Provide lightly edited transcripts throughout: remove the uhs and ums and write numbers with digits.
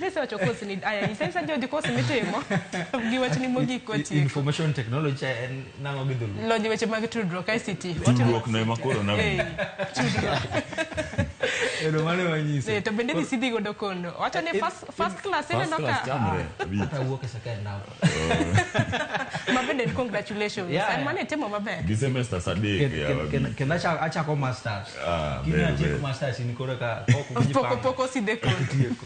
Steve isewacho course ni aya nyisa George course mitimo gi wachni mogik watieko. Information technology en nang'o gi Dholuo? Lony e weche mag tudruok, ICT. Tudruok no ema koro na Tudruok. Ero mano ema nyise. To bende dhi sidhi godo kono. Wacho ni first class First ineno class ka chamre abich. Kata wuok e second now. Ma bende en congratulations. Yeah, En yeah. mane itimo maber. Gi semesters 3 ya abich. Kendo achako masters. Ah, Kiny ber, atieko ber. masters in koro ka ok Poko ujipanga. poko sidhe kono. Atieko.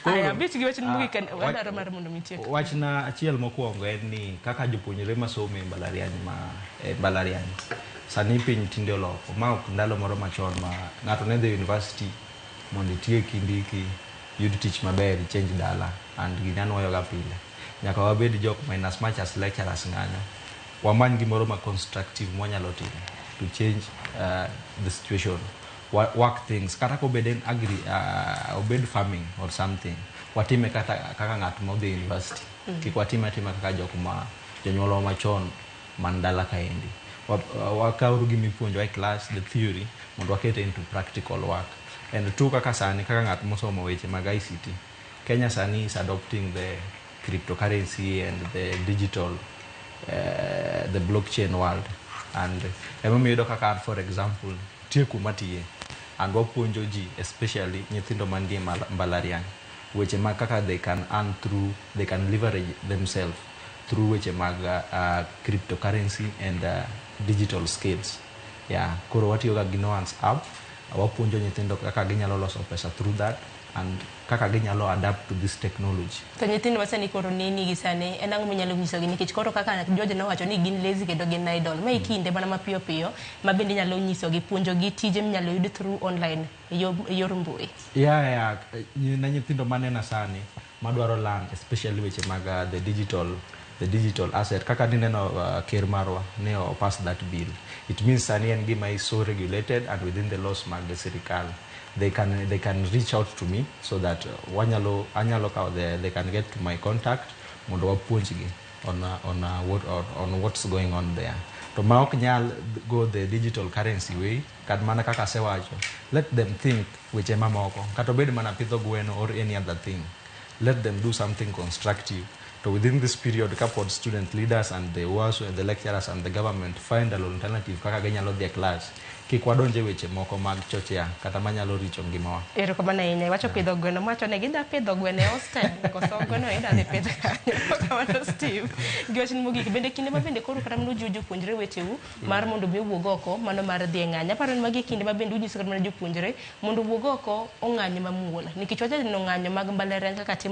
Aya, 5 gi wachni mogik en Ah, wadwaro mar mondo mi itiek. Wachna achiel mokwongo en ni kaka jopuonjre masomo e mbalariany ma e mbalariany sani piny tinde oloko ma ok ndalo moro machon ma ng'ato ne dhi university mondo itieki ndiki yud tich maber ichange dala and gini anuoyoga pile nyaka wabed jok ma in as much as lecturers ng'anyo wamany gimoro ma constructive mwanyalo timo to change the situation. Work things kata kobed en agri, obed farming or something, watime kata kaka ng'at modhi university. Kik watime atima kaka jok ma jonyuolwa machon man dala kaendi. Wakawuru gima ipuonjowa e class, the theory, mondo wakete into practical work. And two, kaka sani kaka ng'at mosomo weche mag ICT, Kenya sani is adopting the cryptocurrency and the digital, the blockchain world, and emomiyo iyudo kaka an, for example, nitie kuma atiye and wapuonjo ji, especially nyithindo mantie mbalariany, weche mag kaka they can earn through, they can leverage themselves through weche mag cryptocurrency and digital skills. Yeah, koro watiyo ga gi Noans app, wapuonjo nyithindo kaka ginyalo loso pesa through that and kaka ginyalo adapt to this technology. To nyithindo ma sani koro neni gi sani en ang'o minyalo nyisogi? Nikech koro kaka George nowacho ni gin lazy kendo gin idle. Ma e kinde mana mapiyo piyo ma bende inyalo nyisogi, puonjogi tije minyalo yud through online e yor mbui. Yeah, ne nyithindo manena sani madwaro learn, especially weche mag the digital asset, kaka nineno ker marwa ne o pass that bill, it means sani en gima is so regulated and within the laws mag sirikal. They can reach out to me so that wanyalo anyalo kawo they can get to my contact mondo wapuonjgi on what's going on there. To ma ok nyal go the digital currency way, kat mana kaka asewacho, let them think weche mamoko, kata obed mana pidho gweno or any other thing. Let them do something constructive to within this period kapod student leaders and the UASU and the lecturers and the government find an alternative kaka ginyalo dhi e class. Kik wadonje weche moko mag chochea kata manyalo richo ngimawa. Erokamano ahinya. Iwacho pidho gweno, mawacho ni gidwa pidho gweno e hostel koso gweno ida dhi pidh kanyo. Kamano Steve. Gi wachni mogik, bende kinde ma bende koro kata mana ujiwo jopuonjre weteu mar mondo mi owuog oko mano mar dhi e ng'anyo. Aparo ni magi e kinde ma bende unyiso kata mana jopuonjre mondo owuog oko ong'any mamuol. Nikech wajaneno ng'anyo mag mbalariany kaka timore.